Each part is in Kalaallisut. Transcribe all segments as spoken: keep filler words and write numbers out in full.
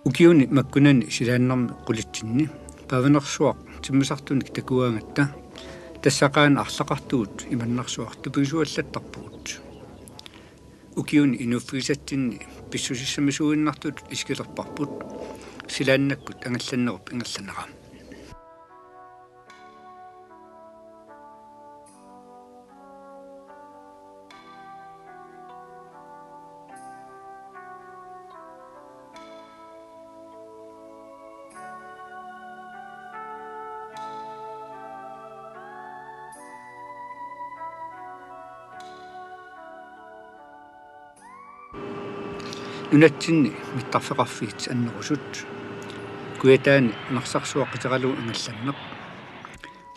Ukiuni makkunani silaannarmi qulitsinni paavinersuaq timmisartunik takugaangatta tassaqaana arlaqartugut imannarsuaq tupigisuallattarpugut. Ukiuni inuuffigisatsinni pissusissamisuuinnartutut isigilerparput silaannakkut angallannerup ingerlanera. Nunatsinni mittarfeqarfiit annerusut. Kujataani Narsarsuaq qiteralugu angallanneq.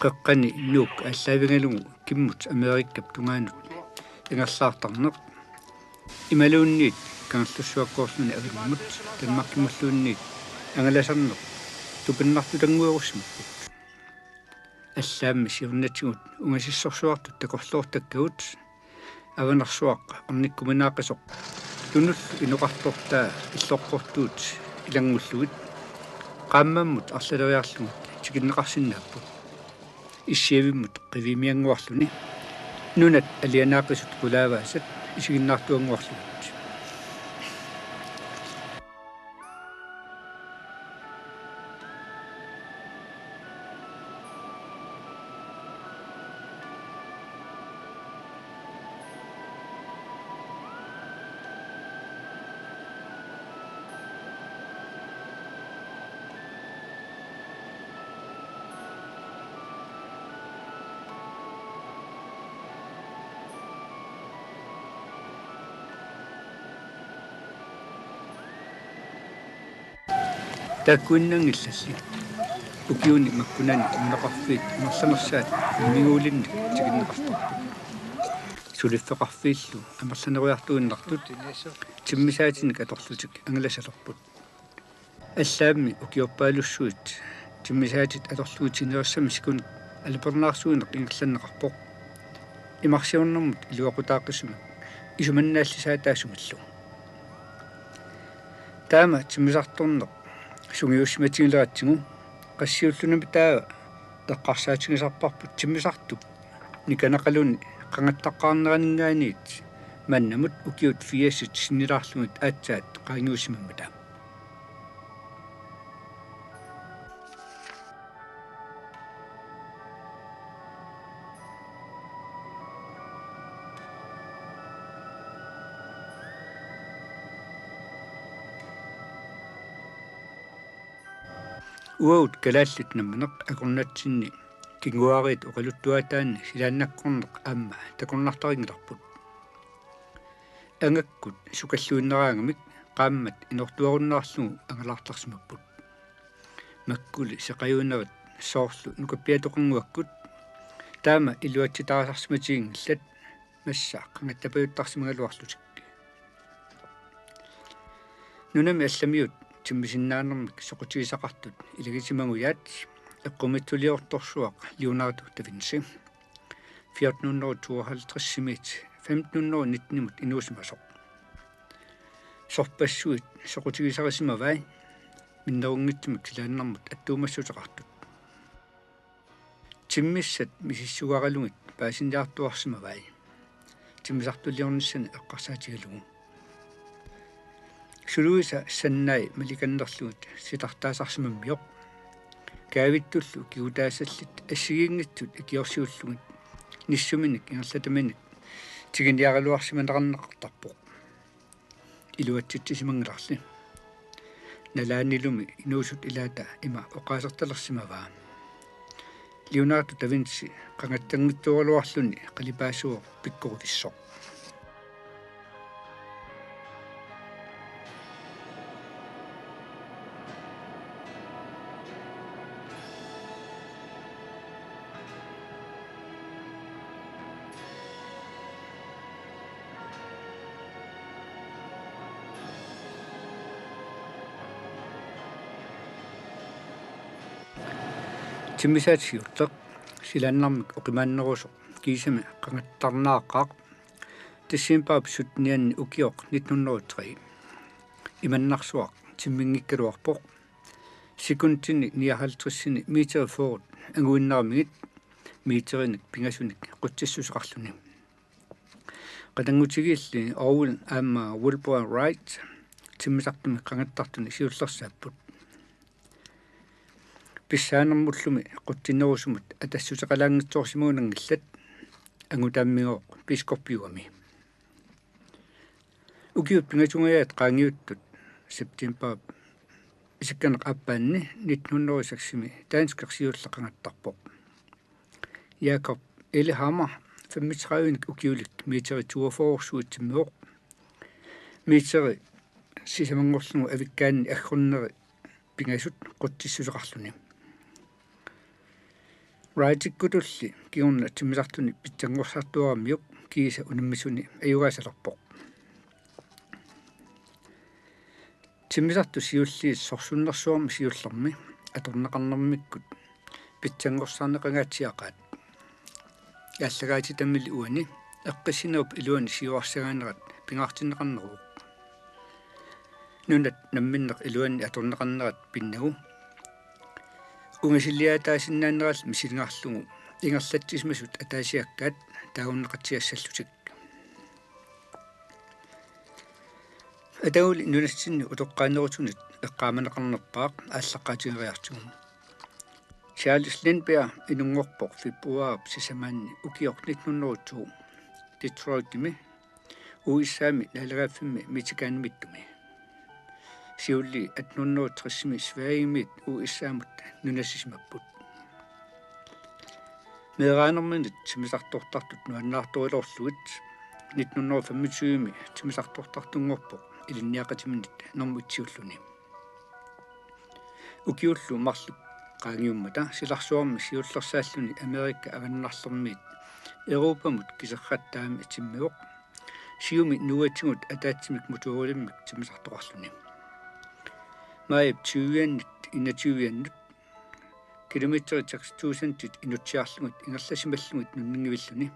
Qeqqani Nuuk aallaavigalugu kimmut Amerikap tungaanut ingerlaartarneq. Imaluunniit Kangerlussuakkoorluni Avammut Danmarkimulluunniit angalasarneq tupinnartutannguerussimapput. Allaammi siornatigut ungasissorsuartut takorloortakkagut Avanersuaq ornikkuminaaqisoq tunullu inoqartortaa illoqqortuut ilanngullugit qaammammut arlaleriarlugit tikinneqarsinnaapput. Issiavimmut qiviimiannguarluni nunat alianaaqisut qulaavaasat isiginnaartuannguarlugit. Taakkuinnanngillalli ukiuni makkunani nunaqarfiit amerlanersaat immiguulinnik tikinneqartarput. Suliffeqarfiillu amerlaneriartuinnartut timmisaatinik atorlutik angalasalerput. Allaammi ukiorpaalussuit timmisaatit atorlugit sinerissami sikunik alupernaarsuineq ingerlanneqarpoq. Imarsiornermut iluaqutaaqisumik isumannaallisaataasumillu. Taama timmisartorneq sungiussimatigileratsigu qassiullunami taava eqqarsaatigisarparput timmisartup nikanaqaluni qangattaqqaarneraninngaanniit mannamut ukiut firsit sinnilaarlugit aatsaat qaangiussimammata. Uagut kalaallit nammineq akornatsinni kinguaariit oqaluttuaataanni silaannakkorneq aamma takornartarinngilarput. Angakkut sukalluinnaraangamik qaammat inortuarunnaarlugu angalaartarsimapput. Makkuli seqajuinerit soorlu nukappiatoqannguakkut taama iluatsitaasarsimatiginngillat massa qangattapajuttarsimagaluarlutik. Nunami allamiut timmisinnaanermik soqutigisaqartut ilagisimagujaat eqqumiitsuliortorsuaq Leonardo da Vinci fjorten hundrede tooghalvtreds-imiit femten hundrede nitten-imut inuusimasoq. Sorpassuit soqutigisarisimavai minnerunngitsumik silaannarmut attuumassuteqartut. Timmissat misissugaralugit paasiniartuarsimavai timmisartuliornissani eqqarsaatigalugu. Suluisa sannai malikannerlugit sitartaasarsimammioq. Kaavittullu kigutaasallit assigiinngitsut ikiorsiullugit nissuminik ingerlataminik tiguniaraluarsimaneqartarpoq. Iluatsitsisimanngilarli. Nalaanilumi inuusut ilaata ima oqaasertalersimavaa. Leonardo da Vinci qangattanngitsuugaluarluni qalipaasuuvoq pikkorivissoq. Timmisaat siulleq silaannarmik oqimaannerusoq kiisami qangattarnaaqaaq decembarip syttenianni ukioq nitten hundrede og tre. Imannarsuaq timminngikkaluarpoq. Sekundini nioghalvtredsini meterit fyrre anguinnaramigit meterinik pingasunik qutsissuseqarluni. Qatanngutigiilli Owen aamma Wilbur Wright timmisartumi qangattartuni siullersaapput. Pissaanermullumi qutsinnerusumut atassuteqalaanngitsoorsimagunanngillat, angutaammigooq Peace Corpiugami. Ukiut pingasungajaat qaangiuttut september isikkaneq aappaanni nitten hundrede og seksimi danskeq siulleq qangattarpoq. Jakob Ellehammer femogtredive ukiulik meterit toogfyrre suitsimmivoq. Meterit sisamanngorlugu avikkaanni aggorneri pingasut qutsissuseqarluni. Wrightikkutulli kingorna timmisartuni pitsanngorsartuaramiuk kiisa unammisuni ajugaasalerpoq. Timmisartut siulliit sorsunnersuarmi siullermi atorneqarnermikkut pitsanngorsarneqangaatsiaqaat. Aallakaatitammili uani eqqissinerup iluani siuarsagaanerat pingaartinneqarneruvoq. Nunat namminneq iluanni atorneqarnerat pinnagu ungasiliaataasinnaaneralu misilingaarlugu ingerlatsisimasut ataasiakkaat taagunneqatsiassallutik. Ataguli nunatsinni utoqqaanerusunit eqqaamaneqarnerpaaq aallaqqaatigeriartigu. Charles Lindbergh inunngorpoq februaarip sisamaanni ukioq nitten hundrede og to Detroitimi, U S A-mi naalagaaffimmi Michiganimiittumi. Siulliit atten hundrede og tresimi Sverigemiit U S A-mut nunasisimapput. Meeraanerminit timmisartortartut nuannaartoriloorlugit nitten hundrede og femogtyvemi timmisartortartunngorpoq ilinniaqatiminnit normu etsiulluni. Ukiullu marluk qaangiummata silarsuarmi siullersaalluni Amerika Avannarlermiit Europamut kiserrattaami timmivoq. Siumut nuuatigut ataatsimik motoorilimmik timmisartoqarluni. Maajip tyviannit enogtyviannut kilometerit seks tusindit inutsiarlugit ingerlasimallugit nunninngivilluni.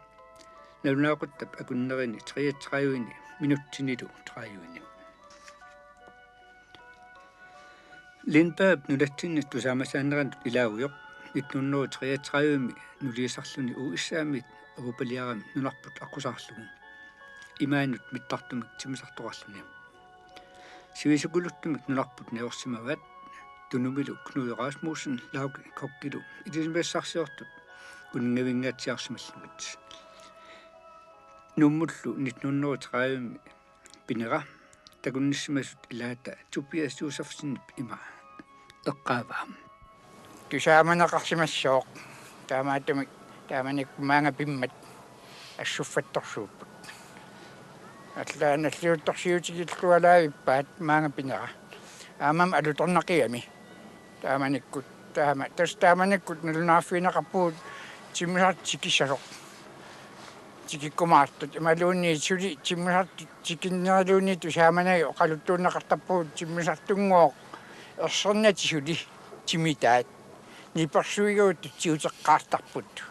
Nalunaaquttap akunnerini treogtredive minutsinilu trediveni. Lindberghip nunatsinni tusaamasaaneranut ilaaviuq nitten hundrede og treogtredivemi nuliisarluni U S A-miit Europaliarami nunarput aqqusaarlugu. Imaanut mittartumik timmisartoqarluni. Sivisukuluuttumik nunarput najorsimavaat Tunumilu Knud Rasmussen, Lauge Kochilu ilisimasassarsiortut uninngavinngatsiarsimallugit. Nuummullu nitten hundrede og tredive pinera takunnissimasut ilaata Tobias Josefsenip ima eqqaavaa: Tusaamaneqarsimassooq. Taamaattumik taamanikkut maanga pimmat assuffattorsuupput. Allaat nalliuttorsiutigillualaavippaat maanga pinera. Aammami alutornaqigami. Taamanikkut, taama, tassa taamanikkut nalunaarfigineqarpugut timmisartut tikissasoq. Tikikkumaartut imaluunniit suli timmisartut tikinneriluunniit tusaamanagit oqaluttuunneqartarpugut timmisartunngooq ersernatik suli timitaat. Nipersuigaat tutsiuteqqaartarput.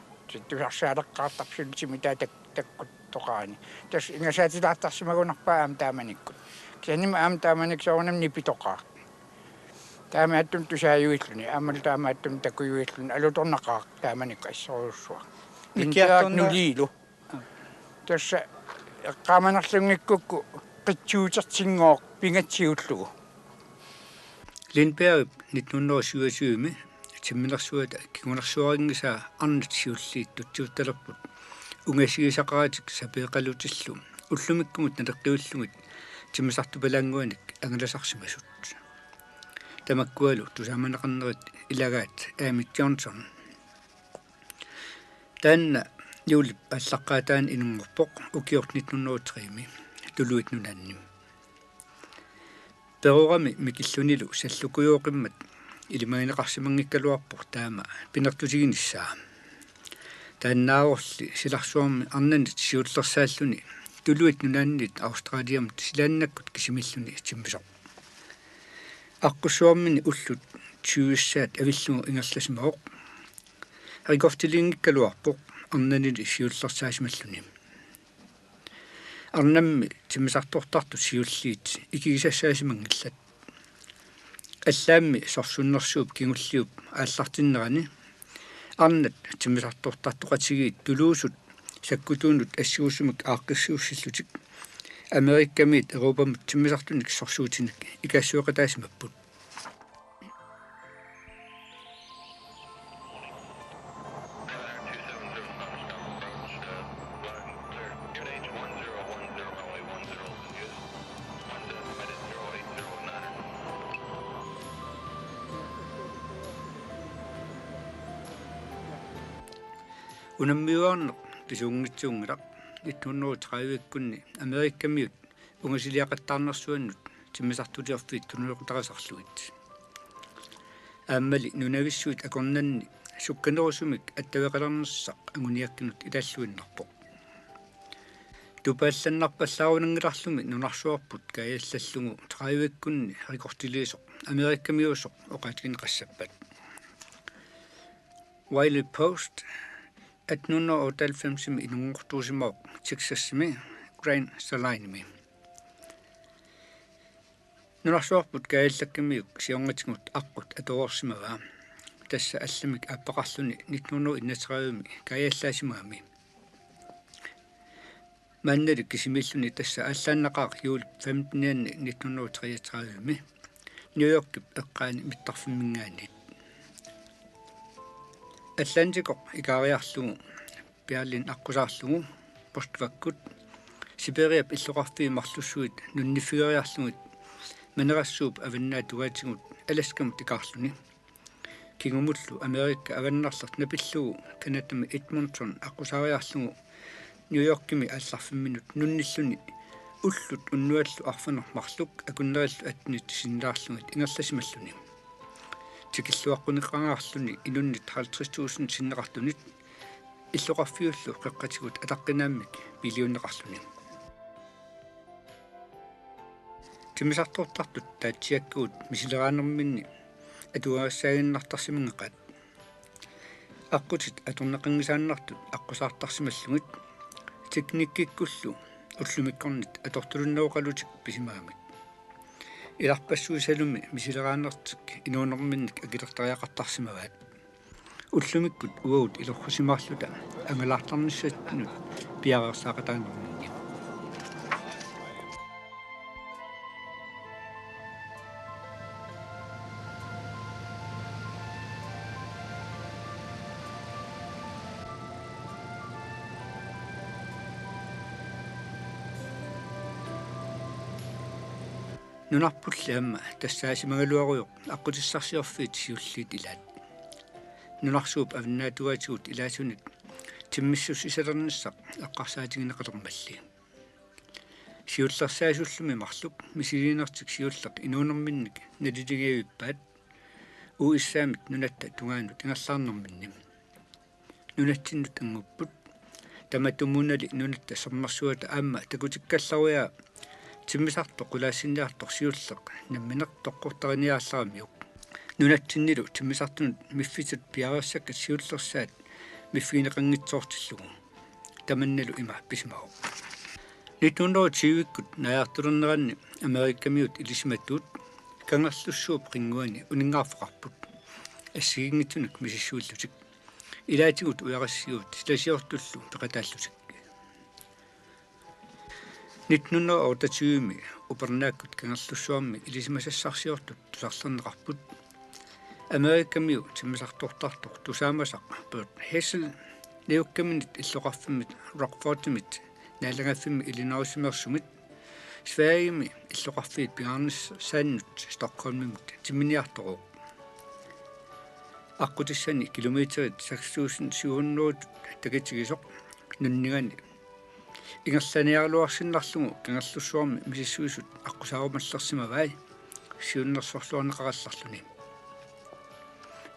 Tusarsaaleqqaartarput suli timitaat tak-, takkuttoqarani. Tassa ingasaatilaartarsimagunarpaa aamma taamanikkut. Kisiannimi aamma taamanikkut soorunami nipitoqaaq. Taamaattumik tusaajuilluni, aammalu taamaattumik takujuilluni, alutornaqaaq taamanikkut assorujussuaq. Nikiartorna- Lindbergh nuliilu. Tassa eqqaamanerlunngikkukku qitsuutertinngooq pingatsiullugu. Lindberghip nitten hundrede og syvogtyve timminersuata kingunersuarinngisaa arnat siulliit tutsiuttalerput ungasigisaqaratik sapeeqalutillu ullumikkumut naleqqiullugit timmisartupalaannguanik angalasarsimasut. Tamakkualu tusaamaneqarnerit ilagaat Amy Johnson. Taanna juulip aallaqqaataani inunngorpoq ukioq nitten hundrede og tremi Tuluit Nunaanni. Perorami mikillunilu sallukujooqimmat ilimagineqarsimanngikkaluarpoq taama pinertutiginissaa. Taannaavorli silarsuarmi arnanit siullersaalluni Tuluit Nunaannit Australiamut silaannakkut kisimiilluni timmisoq. Aqqussuarmini ullut tyvessaat avillugu ingerlasimavoq. Rekordiliinngikkaluarpoq arnanili siullersaasimalluni. Arnammi timmisartortartut siulliit ikigisassaasimanngilat. Allaammi sorsunnersuup kingulliup aallartinnerani arnat timmisartortartoqatigiit tuluusut sakkutuunut assiguusumik aaqqissuussillutik Amerikamiit Europamut timmisartunik sorsuutinik ikaassueqataasimapput. Unammiuaarneq pisuunngitsuunngilaq. Nitten hundrede og tredive-kkunni Amerikamiut ungasiliaqattaarnersuannut timmisartuliorfiit tunuliaqutarisarlugit. Aammali nunavissuit akornanni sukkanerusumik attaveqalernersaq anguniakkanut ilaalluinnarpoq. Tupaallannarpallaarunanngilarlumi nunarsuarput kaajallallugu tredive-kkunni rekordiliisoq Amerikamiuusoq oqaatigineqassappat. Wiley Post atten hundrede og otteoghalvfems-imi inunngortuusimavoq Texasimi Grand Salinemi. Nunarsuarput kaajallakkamiuk siornatigut aqqut atoreersimavaa. Tassa allamik aappaqarluni nitten hundrede enogtredive-mi kaajallaassimagami. Maannali kisimiilluni tassa aallaannaqaaq juulip femten-ianni nitten hundrede treogtredive-mi New Yorkip eqqaani mittarfimminngaanniit. Atlantikoq ikaariarlugu Berlin aqqusaarlugu Moskvakkut Sibiriap illoqarfiit marlussuit nunniffigeriarlugit Manerassuup avannaata tungaatigut Alaskamut ikaarluni. Kingumullu Amerika avannarleq napillugu Canadami Edmonton aqqusaariarlugu New Yorkimi aallarfimminut nunnilluni ullut unnuallu arfineq-marluk akunnerillu attenit sinnilaarlugit ingerlasimalluni. Tikilluaqquneqangaarluni inunnit halvtreds tusind sinneqartunit illoqarfiullu qeqqatigut ataqqinaammik millioneqarluni. Timmisartortartut taatsiakkuut misileraanerminni atuagassaaginnartarsimanngikkaat. Aqqutit atorneqanngisaannartut aqqusaartarsimallugit teknikkikkullu ullumikkornit atortulunneroqalutik pisimagamik. Ilarpassuisalumi misileraanertik inuunerminnik akilertariaqartarsimavaat. Ullumikkut uagut ilorrisimaarluta angalaartarnissatsinnut piareersaaqataanerminni. Nunarpulli aamma tassaasimagaluarujoq aqqutissarsiorfiit siulliit ilaat. Nunarsuup avannaata tungaatigut ilaasunit timmissussisalernissaq eqqarsaatigineqalermalli. Siullersaasullumi marluk misiliinertik siulleq inuunerminnik naliligaavippaat U S A-mit nunatta tungaanut ingerlaarnerminni. Nunatsinnut anngupput. Tamatumuunali nunatta sermersuata aamma takutikkallarujoq timmisartoq qulaassiniartoq siulleq nammineq toqqortariniarlaramiuk. Nunatsinnilu timmisartunut miffissat piareersakkat siullersaat miffigineqanngitsoortillugu. Tamannalu ima pisimavoq. Nitten hundrede og tyve-kkut naajartulerneranni Amerikamiut ilisimatuut Kangerlussuup qinnguani uninngaarfeqarput. Assigiinngitsunik misissuillutik. Ilaatigut ujarassiuut silasiortullu peqataallutik. Nitten hundrede og otteogtyve-mi upernaakkut Kangerlussuarmi ilisimasassarsiortut tusarlerneqarput. Amerikamiu timmisartortartoq tusaamasaq Bert Hessel New Yorkiminit illoqarfimmit Rockfordimit naalagaaffimmit Illinoisimeersumit Sverigemi illoqarfiit pingaarnissaannut Stockholmimut timminiartoruvoq. Aqqutissani kilometerit seks tusind syv hundrede takitigisoq nunnigani ingerlaniaraluarsinnarlugu Kangerlussuarmi misissuisut aqqusaarumallersimavai siunnersorluarneqarallarluni.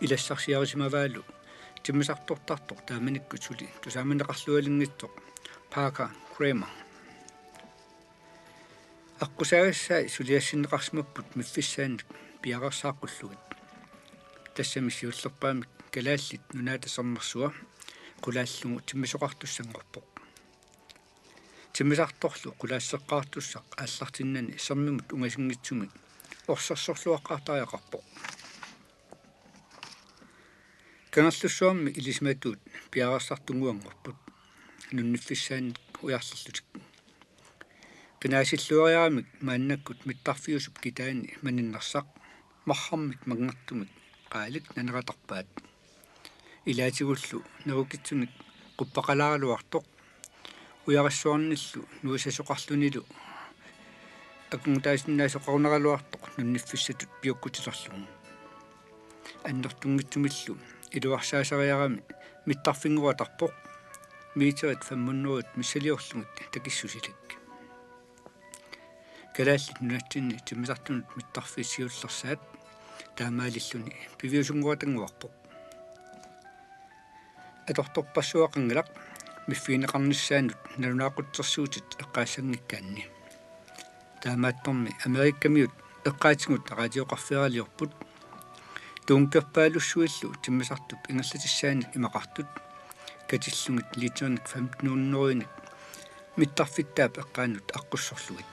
Ilassarsiarisimavaalu timmisartortartoq taamanikkut suli tusaamaneqarlualinngitsoq Parker Kramer. Aqqusaagassai suliassinneqarsimapput miffissaannik piareersaaqqullugit. Tassami siullerpaamik Kalaallit Nunaata Sermersua qulaallugu timmisoqartussanngorpoq. Timmisartorlu qulaasseqqaartussaq aallartinnani sermimut ungasinngitsumi orsersorluaqqaartariaqarpoq. Kangerlussuarmi ilisimatuut piareersartunnguanngorput nunniffissaannik ujarlerlutik. Qinaasilluariaramik maannakkut mittarfiusup kitaani maninnersaq marrarmik manngertumik qaalik naneratarpaat. Ilaatigullu nerukitsunik quppaqalaaraluartoq ujarissuarnillu nuisasoqarlunilu akunnguutaasinnaasoqarunaraluartoq nunniffissatut piukkutilerlugu. Annertunngitsumillu iluarsaasariarami mittarfinngoratarpoq, meterit femhundrede missiliorlugit takissusilik. Kalaallit Nunatsinni timmisartunut mittarfiit siullersaat taamaalilluni piviusunngortannguarpoq. Atortorpassuaqanngilaq miffigineqarnissaanut nalunaaqutsersuutit eqqaassanngikkaanni. Taamaattormi Amerikamiut eqqaatigut radioqarfiaraliorput. Tuunkerpaalussuillu timmisartup ingerlatissaanik imaqartut katillugit liiterinik femten hundredinik mittarfittaap eqqaanut aqqussorlugit.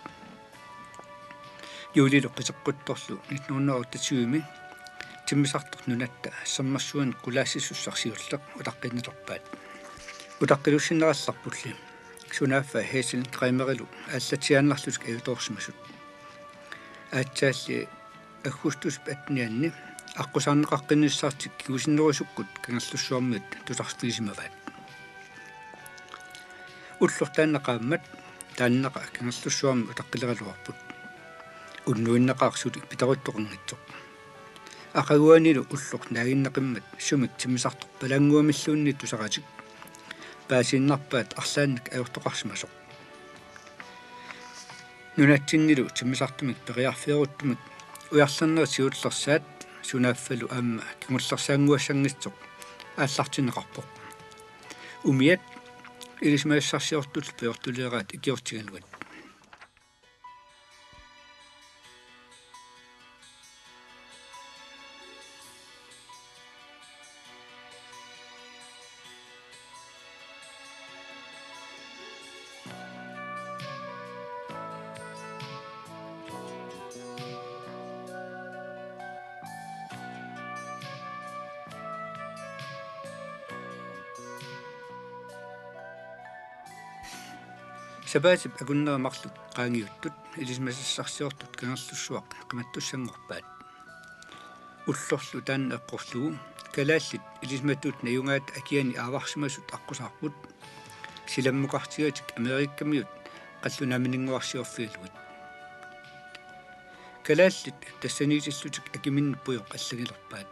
Juulilu qiteqquttorlu nitten hundrede og otteogtyve-mi timmisartoq nunatta sermersuinik qulaassisussaq siulleq utaqqiinnarpaat. Utaqqilussinnerallarpulli sunaaffa Hassel Kramerilu aallatsiaannarlutik ajutoorsimasut. Aatsaalli aggustusip attenianni aqqusaarneqaqqinnissartik kingusinnerusukkut Kangerlussuarmiut tusarfigisimavaat. Ulloq taanna qaammat taannaqa Kangerlussuarmi utaqqileraluarput. Unnuinnaqaaq suli pitoruttoqanngitsoq. Aqaguanilu ulloq naaginnaqimmat sumik timmisartoq palaannguamilluunniit tusaratik paasiinnarpaat arlaannik ajortoqarsimasoq. Nunatsinnilu timmisartumik periarfiaruttumik ujarlernerit siullersaat sunaaffalu aamma kingullersaannguassanngitsoq aallartinneqarpoq. Umiat ilisimasassarsiortullu pujortuleeraat ikiortigalugit. Sapaatip akunneri marluk qaangiuttut ilisimasassarsiortut Kangerlussuaq qimattussanngorpaat. Ullorlu taanna eqqorlugu kalaallit ilisimatuut najugaata akiani aavarsimasut aqqusaarput, silammukartigatik Amerikamiut qallunaamininnguarsiorfigalugit. Kalaallit tassaniitillutik akiminnut pujoq allagilerpaat.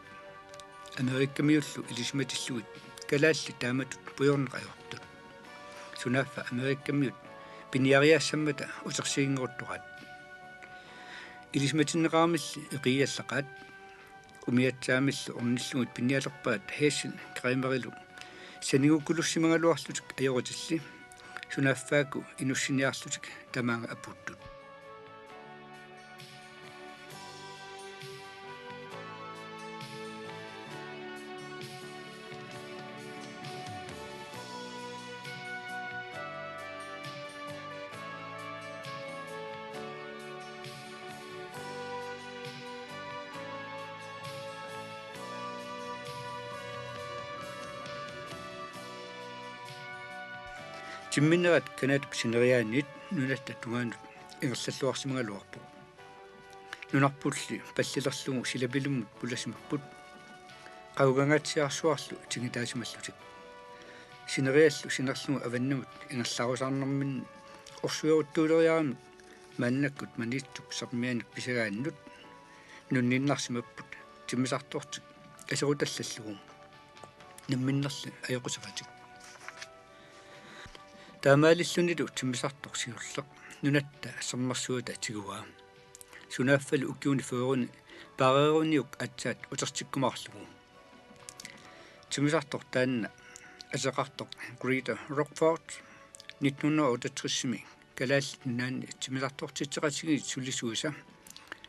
Amerikamiullu ilisimatillugit kalaallit taamatut pujorneq ajortut. Sunaaffa Amerikamiut piniariaassammata utersiginngortoraat. Ilisimatinneqaramilli eqiallaqaat. Umiatsaamillu ornillugit pinialerpaat Hassel Kramerilu sanigukuluussimagaluarlutik ajoratilli, sunaaffa-aaku inussiniarlutik tamaanga apuuttut. Timminerat Canadap sineriaaniit nunatta tungaanut ingerlalluarsimagaluarpoq. Nunarpulli pallilerlugu silapilummut pulasimapput. Qavugangaatsiarsuarlu tigitaasimallutik. Sineriallu sinerlugu avannamut ingerlarusaarnerminni orsueruttuuleriaramik maannakkut Maniitsup sermianik pisagaannut nunninnarsimapput timmisartortik aserutallallugu. Namminnerli ajoquseratik. Taamaalillunilu timmisartoq siulleq nunatta sermersuata tiguaa. Sunaaffalu ukiuni fyrreni paareeruniuk aatsaat utertikkumaarlugu. Timmisartoq taanna ateqartoq Greater Rockford nitten hundrede og otteogtres-imi Kalaallit Nunaanni timmisartortitseqatigiit sulisuisa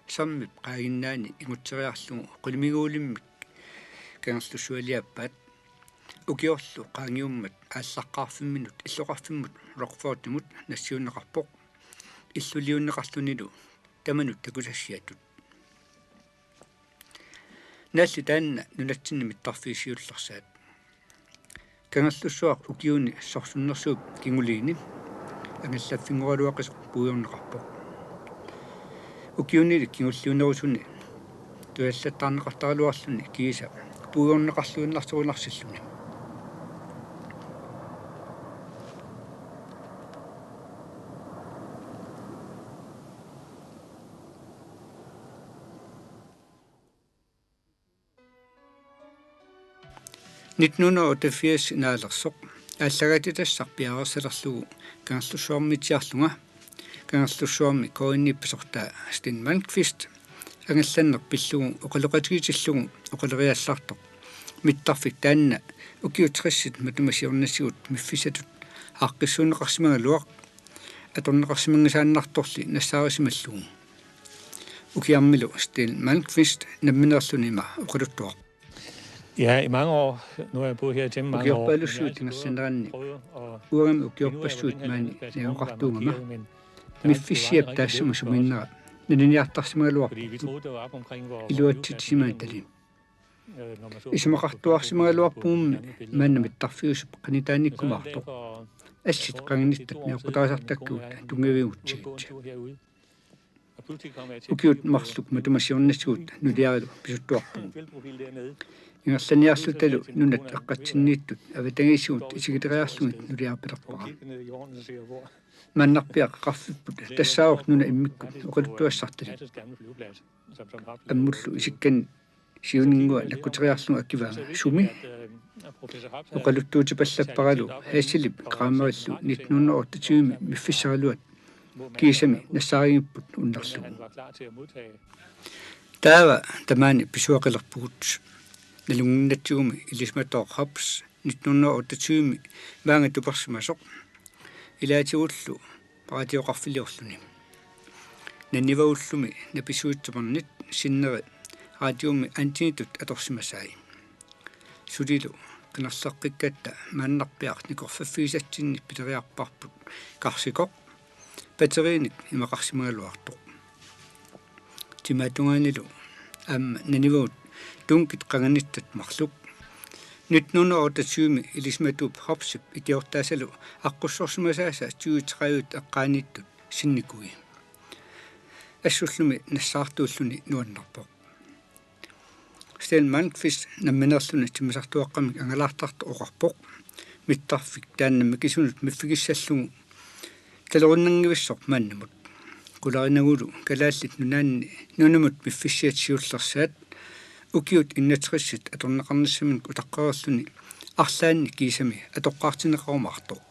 sammip qaaginnaani ingutseriarlugu qulimiguulimmik Kangerlussualiaappaat. Ukiorlu qaangiummat aallaqqaarfimminut illoqarfimmut Rockfordimut nassiunneqarpoq illuliunneqarlunilu tamanut takusassiatut. Naalli taanna nunatsinni mittarfiit siullersaat. Kangerlussuaq ukiuni sorsunnersuup kinguliini angallaffinngoraluaqisoq puigorneqarpoq. Ukiunili kingulliunerusuni tujallattaarneqartaraluarluni kiisa puigorneqarluinnarsorunarsilluni. Nitten hundrede og otteogfirs naalersoq aallakaatitassaq piareersalerlugu Kangerlussuarmiitsiarlunga, Kangerlussuarmi K N-ip pisortaa Steen Malmqvist angallanneq pillugu oqaloqatigiitillugu oqaleriallartoq mittarfik taanna ukiut tressit matuma siornatigut miffissatut aaqqissuunneqarsimagaluaq atorneqarsimanngisaannartorli nassaarisimallugu. Ukiarmilu Steen Malmqvist nammineerluni ima oqaluttuarpoq. Ja, i mange år. Nu har jeg boet her i temmelig mange år. Ukiorpaalussuit ingerlaneranni uangami ukiorpassuit maani najugaqartuugama miffissiap taassuma sumiinnera naliniartarsimagaluarpugut iluatsitsisimanitali. Isumaqartuarsimagaluarpugummi maanna mittarfiusup qanitaanikkumaartoq. Assit qanganittat nioqqutarisartakkagut tunngavigutsigit. Ukiut marluk matuma siornatigut nuliarilu pisuttuarpugut. Ingerlaniarlutalu nunat eqqatsinniittut avatangiisigut isigileriarlugit nuliarpilerpara. Maannarpiaq Qarfipput tassaavoq nuna immikkut oqaluttuassartalik. Ammullu isikkani siuninnguaq nakkuteriarlugu akivaanga: Sumi? Oqaluttuutipallapparalu Hazelip Kramerillu nitten hundrede og otteogtyve miffissaraluat kiisami nassaarigipput unnerlugu. Taava tamaani pisuaqilerpugut. Nalunnginnatsigumi ilisimatooq Hobbs nitten hundrede og otteogtyve maanga tupersimasoq ilaatigullu radioqarfiliorluni. Nanivagullumi napisuitsumernit sinneri radiomi antennitut atorsimasai. Sulilu qinerleqqikkatta maannarpiaq nikorfaffigisatsinnik pileriarparput karsikoq, batteriinik imaqarsimagaluartoq. Timaatungaanilu aamma nanivagut dunkit qanganittat marluk nitten hundrede og otteogtyve ilisimatuup Hobbsip ikiortaasalu aqqussorsimasaasa tyve tredive eqqaaniittut sinnikui. Assullumi nassaartuulluni nuannerpoq. Steen Malmqvist nammineerluni timmisartuaqqamik angalaartartoq oqarpoq: Mittarfik taanna mikisunut miffigissallugu talorinnanngivissoq maannamut. Qularinagulu Kalaallit Nunaanni nunamut miffissiat siullersaat ukiut enogtresit atorneqarnissaminnik utaqqereerluni arlaanni kiisami atoqqaartinneqarumaartoq.